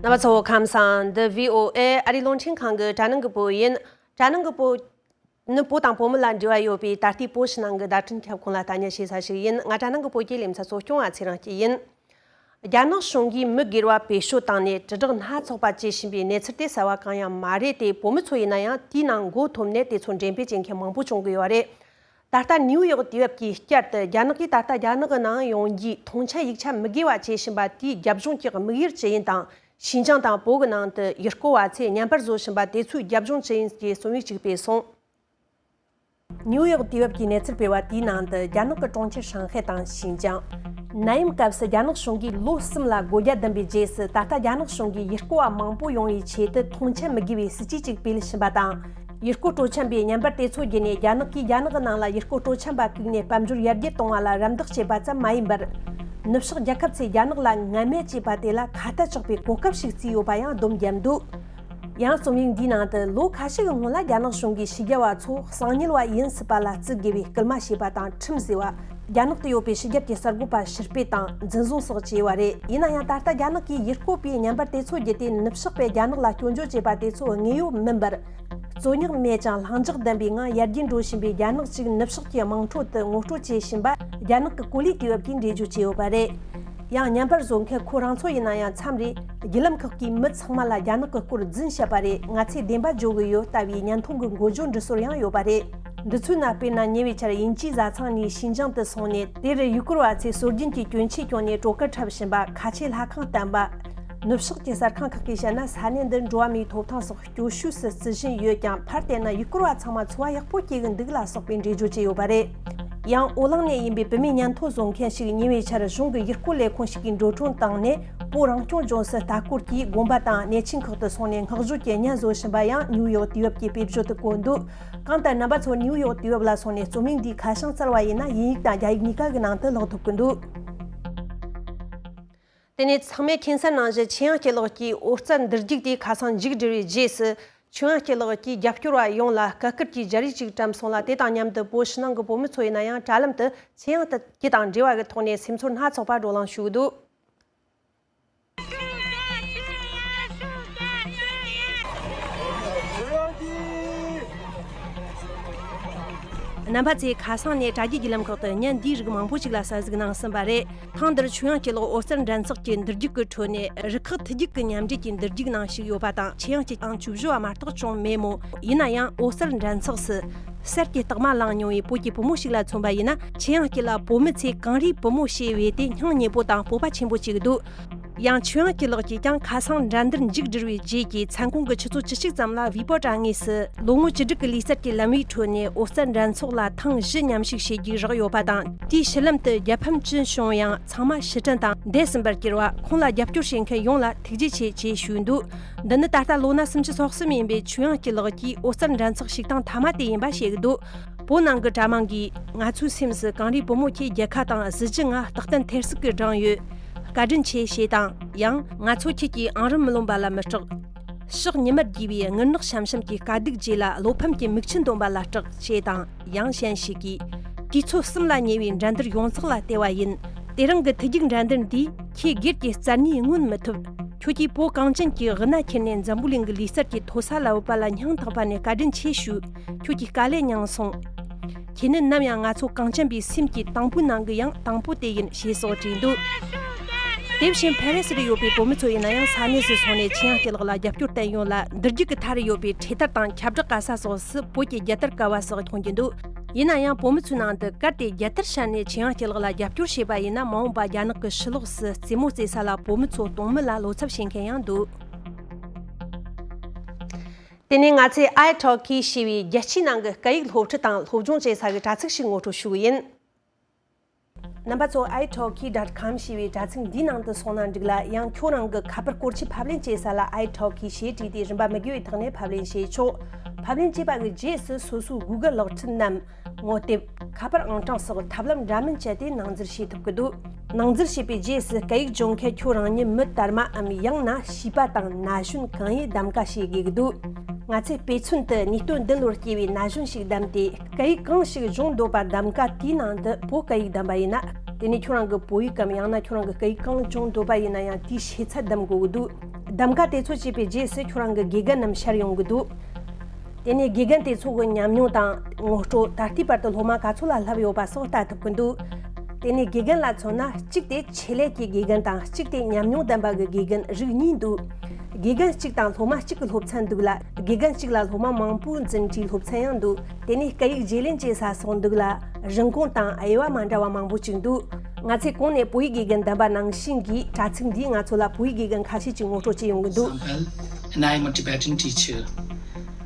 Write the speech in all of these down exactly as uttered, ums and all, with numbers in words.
བ་ཚོ་ཁམས་བཟང་། འདི་བྷི་ཨོ་ཨེ་ཨ་རིའི་རླུང་འཕྲིན་ཁང་གི་དྲ་ནང་གི་བོད་ཡིན། དྲ་ནང་གི་བོད་ནི་བོད་དང་བོད་མི་ལ་འབྲེལ་བ་ཡོད་པའི་ད་ལྟའི་བོད་ཕྱི་ནང་གི་བརྡ་སྤྲོད་ཁྱབ་ཁོངས་ལ་ལྟ་ཉན་བྱེད་ས་ཞིག་ཡིན། ང་དྲ་ནང་གི་བོད་ཀྱི་ལེ་ཚན་གཙོ་སྐྱོང་བ་ཚེ་རིང་སྐྱིད་ཡིན། རྒྱ་ནག་གཞུང་གིས་མི་སྒེར་བ་བེད་སྤྱོད་བཏང་ནས་དྲིལ་བསྒྲགས་སྣ་ཚོགས་པ་བྱེད་བཞིན་པའི་གནས་ཚུལ་དེ་གསར་བ་གང་ཡང་མ་རེད་དེ། བོད་མི་ཚོ་ཡིན་ན་ཡང་དེའི་ནང་མགོ་འཐོམ་ནས་དེ་ཚོ་འགྲེམས་སྤེལ་བྱེད་མཁན་མང་པོ་བྱུང་གི་ཡོད་རེད། ད་ལྟ་ནིའུ་ཡོག་དུས་བབ་ཀྱིས་བསྐྱར་དུ་རྒྱ་ནག་གིས་ད་ལྟ་རྒྱ་ནག་གི་ནང་ཡོང་རྒྱུའི་ཐོངས་མཆན་ཡིག་ཆ་མི་དགོས་པ་བྱེད་བཞིན་པ་དེའི་རྒྱབ་ལྗོངས་ཀྱི་དམིགས་ཡུལ་ཅི་ཡིན་དང་། ཤིན་ཅང་དང་བོད་ཀྱི་ནང་དུ་ཡུལ་སྐོར་བ་ཚོས་བརྙན་པར་བཟོ་བཞིན་པ་དེ་ཚོའི་རྒྱབ་ལྗོངས་ཅི་ཡིན་གྱི་རྩོམ་ཡིག་ཅིག་སྤེལ་སོང་། ནིའུ་ཡོག་དུས་བབ་ཀྱིས་གནས་ཚུལ་སྤེལ་བ་དེའི་ནང་དུ། རྒྱ་ནག་གི་གྲོང་ཁྱེར་ཧྲང་ཧའེ་དང་ཤིན་ཅང་། ནད་ཡམས་སྐབས་སུ་རྒྱ་ནག་གཞུང་གིས་ལོ་གསུམ་ལ་སྒོ་རྒྱ་བསྡམས་པའི་རྗེས་སུ། ད་ལྟ་རྒྱ་ནག་གཞུང་གིས་ཡུལ་སྐོར་བ་མང་པོ་ཡོང་བའི་ཆེད་དུ་ཐོངས་མཆན་མི་དགོས་པའི་སྲིད་ཇུས་ཅིག་སྤེལ་བཞིན་པ་དང་། ཡུལ་སྐོར་སྤྲོ་འཆམ་པའི་བརྙན་པར་དེ་ཚོ་བརྒྱུད་ནས། རྒྱ་ནག་གིས་རྒྱ་ནག་གི་ནང་ལ་ཡུལ་སྐོར་སྤྲོ་འཆམ་པ་བཀུག་ནས་དཔལ་འབྱོར་ཡར་རྒྱས་གཏོང་བ་ལ་རམ་འདེགས་བྱས་པ་ཙམ་མ་ཡིན་པར། ནུབ་ཕྱོགས་རྒྱལ་ཁབ་ཚོས་རྒྱ་ནག་ལ་ངན་སྨད་བྱས་པ་དེ་ལ་ཁ་ཏ་གཅོག་པའི་གོ་སྐབས་ཤིག་བརྩིས་ཡོད་པ་ཡང་སྡོམ་བརྒྱབ་འདུག། ཡང་རྩོམ་ཡིག་འདིའི་ནང་དུ། ལོ་ཁ་ཤས་ཀྱི་སྔོན་ལ་རྒྱ་ནག་གཞུང་གིས་ཕྱི་རྒྱལ་བ་ཚོ་གསང་ཉུལ་བ་ཡིན་སྲིད་པ་ལ་བརྩི་དགོས་པའི་སྐུལ་མ་བྱས་པ་དང་། ཁྲིམས་བཟོས་པ། རྒྱ་ནག་ཏུ་ཡོད་པའི་ཕྱི་རྒྱལ་གྱི་གསར་འགོད་པ་ཕྱིར་སྤེལ་དང་འཛིན་བཟུང་སོགས་བྱས་ཡོད་པ་རེད། ཡིན་ན་ཡང་། ད་ལྟ་རྒྱ་ནག་གིས་ཡུལ་སྐོར་པའི་བརྙན་པར་དེ་ཚོ་བརྒྱུད་དེ་ནུབ་ཕྱོགས་པས་རྒྱ་ནག་ལ་སྐྱོན་བརྗོད་བྱས་པ་དེ་ཚོ་དངོས་ཡོད་མིན་པར། རྩོད་རྙོག་མེད་ཅིང་ལྷིང་འཇགས་ལྡན་པའི་ངང་ཡར་རྒྱས་འགྲོ་བཞིན་པའི་རྒྱ་ནག་ཅིག་ནུབ་ཕྱོགས་ཀྱི་དམངས་ཁྲོད་དུ་ངོ་སྤྲོད་བྱེད་བཞིན་པ། རྒྱ་ནག་གི་གོ་ལའི་དུས་བབ་ཀྱིས་འགྲེལ་བརྗོད་བྱས་ཡོད་པ་རེད། ཡང་། བརྙན་པར་བཟོ་མཁན་ཁོ་རང་ཚོ་ཡིན་ན་ཡང་། མཚམས་རེ་བརྒྱུད་ལམ་ཁག་གིས་མི་ཚང་མ་ལ་རྒྱ་ནག་གི་སྐོར་རྫུན་བཤད་པ་རེད། ང་ཚོས་བདེན་པ་བརྗོད་གི་ཡོད་ལྟ་བུའི་བརྙན་ཐུང་གི་འགོ་བརྗོད་འབྲི་སྲོལ་ཡང་ཡོད་པ་རེད། འདི་ཚོའི་ནང་། དཔེར་ན། ཉེ་བའི་ཆར་དབྱིན་ཇིའི་བཟའ་ཚང་གཉིས་ཤིན་ཅང་དུ་སོང་ནས། དེ་རུ་ཡུལ་སྐོར་བ་ཚོས་སྲོལ་རྒྱུན་གྱི་གྱོན་ཆས་གྱོན་ནས་གྲོ་གར་འཁྲབ་བཞིན་པ། ཁ་ཆེའི་ལྷ་ཁང་བསྟན་པ། ནུབ་ཕྱོགས་ཀྱི་གསར་ཁང་ཁག་གིས་བཤད་ན། ས་གནས་འདི་འགྲོ་བ་མིའི་ཐོབ་ཐང་སོགས་སྐྱོ་ཤོས་སུ་བརྩི་བཞིན་ཡོད་ཀྱང་། ཕར་བལྟས་ན་ཡུལ་སྐོར་བ་ཚང་མ་འཚོ་བ་ཡག་པོ་སྐྱེལ་གི་འདུག་ལ་སོགས་པའི་འགྲེལ་བརྗོད་བྱས་ཡོད་པ་རེད། ཡང་། ཨོ་གླིང་ནས་ཡིན་པའི་བུད་མེད་བརྙན་ཐུང་བཟོ་མཁན་ཞིག་ཉེ་བའི་ཆར་གཞུང་གི་ཡུལ་སྐོར་ལས་ཁུངས་ཤིག་གིས་འགྲོ་གྲོན་བཏང་ནས། བོད་རང་སྐྱོང་ལྗོངས་སུ་ལྟ་སྐོར་གྱིས་དགོན་པ་དང་གནས་ཆེན་ཁག་ཏུ་སོང་ནས་བསྔགས་བརྗོད་ཀྱི་བརྙན་བཟོ་བཞིན་པ་ཡང་ནིའུ་ཡོག་དུས་བབ་ཀྱི་དཔེ་བརྗོད་དུ་བཀོད་འདུག། གང་ལྟར། རྣམ་པ་ཚོ་ནིའུ་ཡོག་དུས་བབ་ལ་སོང་ནས་རྩོམ་ཡིག་འདིའི་ཁ་བྱང་བཙལ་བ་ཡིན་ན། དབྱིན་ཡིག་དང་རྒྱ་ཡིག་གཉིས་ཀ་གི་ནང་དུ་ལྷག་ཐུབ་ཀྱི་འདུག། དེ་ནས་ཚང་མས་མཁྱེན་གསལ་ནང་བཞིན། ཆོས་དབྱིངས་སྐྱིད་ལགས་ཀྱིས་ཨོ་རྩལ་འདུར་རྒྱུག་དེ་ཁ་སང་མཇུག་བསྒྲིལ་བའི་རྗེས་སུ། ཆོས་དབྱིངས་སྐྱིད་ལགས་ཀྱི་རྒྱབ་སྐྱོར་བ་ཡོངས་ལ་བཀའ་བཀོད་ཀྱི་རྒྱ་རིགས་ཅིག་བཀྲམ་སོང་ལ། དེ་དང་མཉམ་དུ་བོད་ཕྱི་ནང་གི་བོད་མི་ཚོ་ཡིན་ན་ཡང་། དྲ་ལམ་དུ་ཆོས་དབྱིངས་སྐྱིད་དང་འབྲེལ་བ་གི་ཐོག་ནས་སེམས་ཚོར་སྣ་ཚོགས་པ་བགྲོ་གླེང་ཞུ་གི་འདུག། རྣམ་པ་ཚོས་ཁ་སང་ནས་དྲ་རྒྱའི་བརྒྱུད་ལམ་ཁག་ཏུ་བརྙན་འདིའི་རིགས་མང་པོ་ཞིག་ལ་གསན་གཟིགས་གནང་ཟིན་པ་རེད། ཐེངས་འདིར་ཆོས་དབྱིངས་སྐྱིད་ལགས་ཨོ་རྩལ་འགྲན་ཚོགས་ཀྱི་འདུར་རྒྱུག་གི་ཁྲོད་ནས་རུ་ཁག་མཐུད་རྒྱུག་གི་མཉམ་འབྲེལ་གྱི་འདུར་རྒྱུག་ནང་ཞུགས་ཡོད་པ་དང་། ཆོས་དབྱིངས་སྐྱིད་ཨང་བཅུ་བཞི་བ་མ་གཏོགས་བྱུང་མེད་མོད། ཡིན་ན་ཡང་ཨོ་རྩལ་འགྲན་ཚོགས་སུ་གསེར་གྱི་རྟགས་མ་བླངས་མྱོང་བའི་བོད་ཀྱི་བུ་མོ་ཞིག་ལ་མཚོན་པ་ཡིན་ན། ཆོས་དབྱིངས་སྐྱིད་ལ་བོད་མི་ཚོས་གངས་རིའི་བུ་མོ་ཞེས་བོས་ཏེ་སྙིང་ཉེ་པོ་དང་སྤོབས་པ་ཆེན་པོ་བྱེད་ཀྱི་འདུག། ཡང་ཆོས་དབྱངས་སྐྱིད་ལགས་ཀྱིས་ཀྱང་ཁ་སང་འགྲན་བསྡུར་མཇུག་བསྒྲིལ་བའི་རྗེས་ཀྱི་མཚན་གུང་གི་ཆུ་ཚོད་བཅུ་གཅིག་ཙམ་ལ་ཝི་པོ་དྲ་ངོས་སུ། ལོ་ངོ་བཅུ་དྲུག་གི་ལུས་རྩལ་གྱི་ལམ་བུའི་ཁྲོད་ནས་ཨོ་རྩལ་འགྲན་ཚོགས་ལ་ཐེངས་བཞི་མཉམ་ཞུགས་བྱེད་རྒྱུའི་རག་ཡོད་པ་དང་། དེའི་ཕྱི་ལམ་དུ་རྒྱལ་ཕམ་ཅི་བྱུང་ཡང་། ཚང་མ་ཕྱིར་དྲན་དང་འདས་ཟིན་པར་གྱུར་པ། ཁོང་ལ་རྒྱབ་སྐྱོར་བྱེད་མཁན་ཡོངས་ལ་ཐུགས་རྗེ་ཆེ་ཅེས་ཞུས་འདུག། འདི་ནི་ད་ལྟ་ལོ་ན་སུམ་ཅུ་སོ་གསུམ་ཡིན་པའི་ཆོས་དབྱངས་སྐྱིད་ལགས་ཀྱིས་ཨོ་རྩལ་འགྲན་ཚོགས་ཞུགས་སྟངས་མཐའ་མ་དེ་ཡིན་པ་བཤད་ཀྱི་འདུག། བོད་ནང་གི་དྲ་དམངས་ཀྱིས། ང་ཚོའི་སེམས་སུ་གངས་རིའི་བུ་མོ་ཁྱེད་རྒྱལ་ཁ་དང་གཟི་བརྗིད་ང་རྟག་བརྟན་ཐེར་ཟུག་གི་བསྒྲེངས་ཡོད། བཀའ་དྲིན་ཆེ་ཞེས་དང་། ཡང་། ང་ཚོ་ཁྱེད་ཀྱི་ཨང་རིམ་མི་ལོན་པ་ལ་མི་སྐྲག། ཕྱག་ཉི་མར་རྒྱས་པའི་ངུར་ནག་ཤམ་ཤམ་གྱི་དཀའ་སྡུག་རྗེས་ལ་བློ་ཕམ་གྱི་མིག་ཆུ་འདོན་པ་ལ་སྐྲག་ཅེས་དང་། ཡང་གཞན་ཞིག་གིས། དུས་ཚོད་གསུམ་ལ་ཉེ་བའི་འགྲན་བསྡུར་ཡོངས་རྫོགས་ལ་བལྟས་པ་ཡིན། དེ་རིང་གི་མཐུད་རྒྱུག་འགྲན་བསྡུར་འདིས་ཁྱེད་སྒེར་གྱི་རྩལ་ནུས་མངོན་མི་ཐུབ། ཁྱོད་ཀྱིས་བོད་གངས་ཅན་གྱི་དབུས་ན་ཁྱེར་ནས་འཛམ་བུ་གླིང་གི་ལུས་རྩལ་གྱི་མཐོ་ས་ལ་བུད་པ་ལ་སྙིང་ཐག་པ་ནས་བཀའ་དྲིན་ཆེ་ཞུ། ཁྱོད་ཀྱི་དཀའ་ལས་མྱངས་སོང་། ཁྱེད་ནི་ནམ་ཡང་ང་ཚོ་གངས་ཅན་པའི་སེམས་ཀྱི་དང་པོའི་ནང་གི་ཡང་དང་པོ་དེ་ཡིན་ཞེས་སོགས་བྲིས་འདུག། དེ་བཞིན་ཕ་རི་སི་རུ་ཡོད་པའི་བོད་མི་ཚོ་ཡིན་ན་ཡང་ས་གནས་སུ་སོང་ནས་ཆོས་དབྱངས་སྐྱིད་ལགས་ལ་རྒྱབ་སྐྱོར་བསྟན་ཡོད་ལ། འདུར་རྒྱུག་གི་མཐའ་རུ་ཡོད་པའི་འཕྲེད་དར་དང་ཁྱབ་བསྒྲགས་ག་ས་སོགས་སུ་བོད་ཀྱི་རྒྱལ་དར་བཀལ་བ་སོགས་མཐོང་རྒྱུ་འདུག། ཡིན་ན་ཡང་བོད་མི་ཚོའི་ནང་དུ་གལ་ཏེ་རྒྱལ་དར་ཤར་ནས་ཆོས་དབྱངས་སྐྱིད་ལགས་ལ་རྒྱབ་སྐྱོར་བྱས་པ་ཡིན་ན། མ་འོངས་པ་རྒྱ་ནག་གི་ཕྱི་ལོགས་སུ་རྩེད་མོ་རྩེ་ས་ལ་བོད་མི་ཚོ་གཏོང་མི་ལ་བློ་འཚབ་བྱེད་མཁན་ཡང་འདུག། དེ་ནས་ང་ཚོས་ཨའི་ཊོ་ཁི་ཞེས་པའི་རྒྱལ་སྤྱིའི་ནང་གི་སྐད་ཡིག་སློབ་ཁྲིད་དང་སློབ་སྦྱོང་བྱེད་ས་གི་དྲ་ཚིགས་ཤིག་ངོ་སྤྲོད་ཞུ་གི་ཡིན། རྣམ་པ་ཚོ། ཨའི་ཊོ་ཁི་ཌོཊ་ཀོམ་ཞེས་པའི་དྲ་ཚིགས་འདིའི་ནང་དུ་སོང་ན་འགྲིག་ལ། ཡང་ཁྱོད་རང་གི་ཁ་པར་སྐོར་ཆས་ཕབ་ལེན་བྱེད་ས་ལ་ཨའི་ཊོ་ཁི་ཞེས་བྲིས་ཏེ་རིན་པ་མི་དགོས་པའི་ཐོག་ནས་ཕབ་ལེན་བྱེད་ཆོག། ཕབ་ལེན་བྱས་པ་གི་རྗེས་སུ་སོ་སོའི་གུ་གལ་གློག་འཕྲིན་ནམ། ངོ་དེབ། ཁ་པར་ཨང་གྲངས་སོགས་ཐབས་ལམ་འདྲ་མིན་སྤྱད་དེ་ནང་འཛུལ་བྱེད་ཐུབ་ཀྱི་འདུག། ནང་འཛུལ་བྱས་པའི་རྗེས་སུ་སྐད་ཡིག་སྦྱོང་མཁན་ཁྱོད་རང་ཉིད་མི་དར་མའམ་ཡང་ན་བྱིས་པ་དང་ན་གཞོན་གང་ཡིན་གདམ་ག་བྱེད་དགོས་ཀྱི་འདུག། ང་ཚོས་དཔེ་མཚོན་དུ་ཉིས་སྟོང་བདུན་ལོར་སྐྱེས་པའི་ན་གཞོན་ཞིག་བདམས་ཏེ། སྐད་ཡིག་གང་ཞིག་སྦྱོང་འདོད་པ་གདམ་ག་དེའི་ནང་དུ་བོད་སྐད་ཡིག་བདམས་པ་ཡིན་ན། དེ་ནས་ཁྱོད་རང་གི་བོད་ཡིག་གམ་ཡང་ན་ཁྱོད་རང་གི་སྐད་ཡིག་གང་སྦྱོང་འདོད་པ་ཡིན་ན་ཡང་དེའི་ཤེས་ཚད་གདམ་དགོས་ཀྱི་འདུག། གདམ་ག་དེ་ཚོ་བྱས་པའི་རྗེས་སུ་ཁྱོད་རང་གི་དགེ་རྒན་རྣམས་ཤར་ཡོང་གི་འདུག་དེ་ནས་དགེ་རྒན་དེ་ཚོ་གི་ཉམས་མྱོང་དང་ངོ་སྤྲོད་ད་ལྟའི་བར་དུ་སློབ་མ་ག་ཚོད་ལ་བསླབས་ཡོད་པ་སོགས་ལྟ་ཐུབ་ཀྱི་འདུག་དེ་ནས་དགེ་རྒན་ལ་མཚོན་ན། གཅིག་དེ་ཆེད་ལས་ཀྱི་དགེ་རྒན་དང་། གཅིག་དེ་ཉམས་མྱོང་ལྡན་པ་གི་དགེ་རྒན་རིགས་གཉིས་འདུག་དགེ་རྒན་གཅིག་དང་སློབ་མ་གཅིག་གི་སློབ་ཚན་འདུག་ལ། དགེ་རྒན་གཅིག་ལ་སློབ་མ་མང་པོ་འཛིན་གྲྭའི་སློབ་ཚན་ཡང་འདུག་དེ་ནས་སྐད་ཡིག་བརྗེ་ལེན་བྱེད་ས་སོགས་འདུག་ལ། རིན་གོང་དང་དབྱེ་བ་མ་འདྲ་བ་མང་པོ་ཅིག་འདུག་ང་ཚོས་གོང་ནས་བོད་ཡིག་དགེ་རྒན་འདམ་པ་ནང་བཞིན་གྱིས་དྲ་ཚིགས་འདིས་ང་ཚོ་ལ་བོད་ཡིག་དགེ་རྒན་ཁ་ཤས་ཀྱིས་ངོ་སྤྲོད་བྱེད་ཡོང་གི་འདུག Sampal, and I am a Tibetan teacher.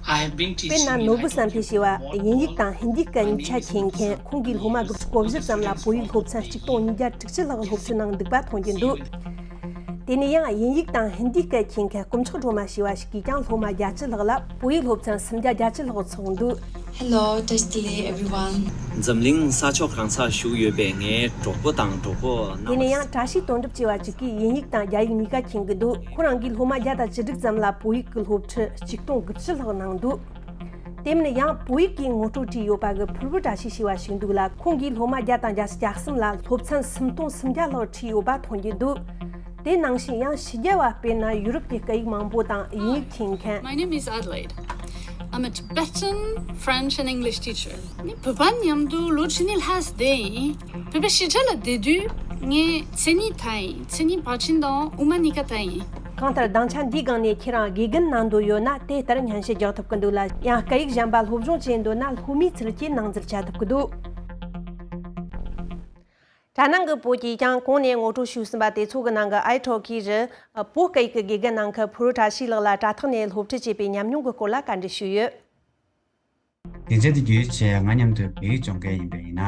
I have been དཔེར་ན་teaching in ནོར་བུ་བསམ་འཕེལ་ཞེས་པ་དབྱིན་ཡིག་དང་ཧིན་དིའི་སྐད་གཉིས་ཆ་མཁྱེན་མཁན། ཁོང་གིས་སློབ་མ་དགུ་བཅུ་གོ་བཞི་ཙམ་ལ་བོད་ཡིག་སློབ་ཚན་ཆིག་སྟོང་ཉིས་བརྒྱ་དྲུག་ཅུ་ལྷག་སློབ་ཁྲིད་གནང་འདུག་པ་མཐོང་རྒྱུ་འདུག་དེ་ནས་ཡང་དབྱིན་ཡིག་དང་ཧིན་དིའི་སྐད་མཁྱེན་མཁན་དཀོན་མཆོག་སྒྲོལ་མ་ཞེས་པ་ཞིག་གིས་ཀྱང་སློབ་མ་བརྒྱད་ཅུ་ལྷག་ལ་བོད་ཡིག་སློབ་ཚན་སུམ་བརྒྱ་བརྒྱད་ཅུ་ལྷག་ཚོགས་འདུག Hello, Tashkili everyone. འཛམ་གླིང་ས་ཕྱོགས་གང་སར་བཞུགས་ཡོད་པའི་ངའི་གྲོགས་པོ་དང་གྲོགས་པོ་རྣམ་པ། དེ་ནས་ཡང་བཀྲ་ཤིས་དོན་གྲུབ་ཅེས་པ་ཅིག་གིས་དབྱིན་ཡིག་དང་རྒྱ་ཡིག་གཉིས་ཀ་མཁྱེན་གྱི་འདུག་ཁོ་རང་གིས་སློབ་མ་བརྒྱ་དང་བཅུ་དྲུག་ཙམ་ལ་བོད་ཡིག་གི་སློབ་ཁྲིད་ཆིག་སྟོང་དགུ་བཅུ་ལྷག་གནང་འདུག་དེ་མིན་ཡང་བོད་ཡིག་གི་ངོ་སྤྲོད་བྲིས་ཡོད་པ་གི་ཕུར་བུ་བཀྲ་ཤིས་ཞེས་པ་ཞིག་འདུག་ལ། ཁོང་གིས་སློབ་མ་བརྒྱ་དང་བརྒྱད་ཅུ་གྱ་གསུམ་ལ་སློབ་ཚན་སུམ་སྟོང་སུམ་བརྒྱ་ལྷག་ཁྲིད་ཡོད་པ་མཐོང་རྒྱུ་འདུག་དེ་ནང་བཞིན་ཡང་ཕྱི་རྒྱལ་བ། དཔེར་ན་ཡུ་རོབ་ཀྱི་སྐད་ཡིག་མང་པོ་དང་དབྱིན་ཡིག་མཁྱེན་མཁན། My name is Adelaide. I'm a Tibetan, French and English teacher. ངས་བོད་པ་མཉམ་དུ་ལོ་བཅུ་གཉིས་ལྷག་བསྡད་ཡིན། བོད་པའི་གཞིས་ཆགས་ལ་བསྡད་དུས་ངས་མཚན་ཉིད་དག་ཡིན། མཚན་ཉིད་བར་ཆེན་དང་དབུ་མ་གཉིས་ཀ་དག་ཡིན། གང་ལྟར་སྡིངས་ཆ་འདིའི་སྒང་ནས་ཁྱེད་རང་དགེ་རྒན་གནང་འདོད་ཡོད་ན་དེ་ལྟར་སྙན་ཞུ་རྒྱག་ཐུབ་ཀྱི་འདུག་ལ། ཡང་སྐད་ཡིག་གཞན་པ་སློབ་སྦྱོང་བྱེད་འདོད་ན་སློབ་མའི་ཚུལ་གྱིས་ནང་འཛུལ་བྱ་ཐུབ་ཀྱི་འདུག་དྲ་ནང་གི་བོད་ཀྱིས་ཀྱང་གོང་ནས་ངོ་སྤྲོད་ཞུས་ཟིན་པ་དེ་ཚོ་གི་ནང་གི་ཨའི་ཊོ་ཁི་རུ་བོད་སྐད་ཡིག་གི་དགེ་རྒན་གནང་མཁན་ཕུར་བུ་བཀྲ་ཤིས་ལགས་ལ་དྲ་ཐོག་ནས་སློབ་ཁྲིད་བྱས་པའི་ཉམས་མྱོང་གི་སྐོར་ལ་བཀའ་འདྲི་ཞུས་ཡོད། སྡིངས་ཆ་འདི་བརྒྱུད་བྱས་ང་མཉམ་དུ་བོད་ཡིག་སྦྱོང་མཁན་ཡིན་པ་ཡིན་ན།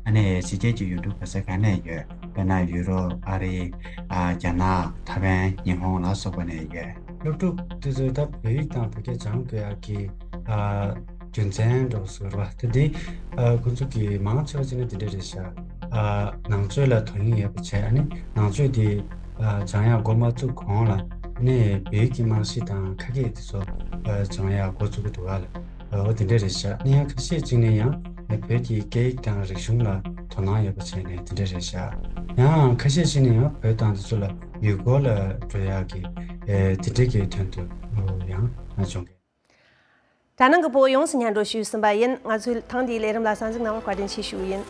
ཨ་ནི་ཕྱི་རྒྱལ་གྱི་ཡུལ་གྲུ་ག་ས་ག་ནས་ཡོད། དཔེར་ན་ཡུ་རོབ། ཨ་རི། ཨ། རྒྱ་ནག། ཐའེ་ཝན། ཉི་ཧོང་ལ་སོགས་པ་ནས་ཡོད། སློབ་ཕྲུག་དེ་ཚོས་ད་བོད་ཡིག་དང་བོད་སྐད་སྦྱང་དགོས་ཡག་གི། ཨ། རྒྱུ་མཚན་འདྲ་བོ་ཟེར་བ་དེ་འདི། ཨ། ཁོང་ཚོ་གི་མང་ཆེ་བ་ཅིག་ནི་དེ་འདྲ་རེད་ཤག་ཨ། ནང་ཆོས་ལ་དོ་སྣང་ཡོད་པ་བྱས། ཨ་ནི་ནང་ཆོས་དེ། ཨ། སྦྱང་ཡག་འགོ་མ་བཙུགས་གོང་ལ་ཨ་ནི་བོད་ཡིག་གི་རྨང་གཞི་དང་ཁ་སྐད་དེ་ཚོ། ཨ། སྦྱང་ཡག་འགོ་བཙུགས་ཀྱི་འདུག་ག་ལ། ཨོ་དེ་འདྲ་རེད་ཤག་ཨ་ནི་ཡང་ཁ་ཤས་ཅིག་ནས་ཡང་བོད་ཀྱི་སྐད་ཡིག་དང་རིག་གཞུང་ལ་དོ་སྣང་ཡོད་པ་བྱས་ནས་དེ་འདྲ་རེད་ཤག་ཡང་ཁ་ཤས་ཅིག་ནས་ཡང་བོད་དང་དེ་ཚོ་ལ་ཡུལ་སྐོར་ལ་འགྲོ་ཡག་གི། ཨེ། དེ་འདྲ་གི་དོན་དུ་ཡང་ང་སྦྱོང་གི། དྲ་ནང་གི་བོད་ཡོངས་སུ་སྙན་སྒྲོན་ཞུས་ཟིན་པ་ཡིན། ང་ཚོའི་ཐེངས་འདིའི་ལས་རིམ་ལ་གསན་གཟིགས་གནང་བར་བཀའ་དྲིན་ཆེ་ཞུ་རྒྱུ་ཡིན།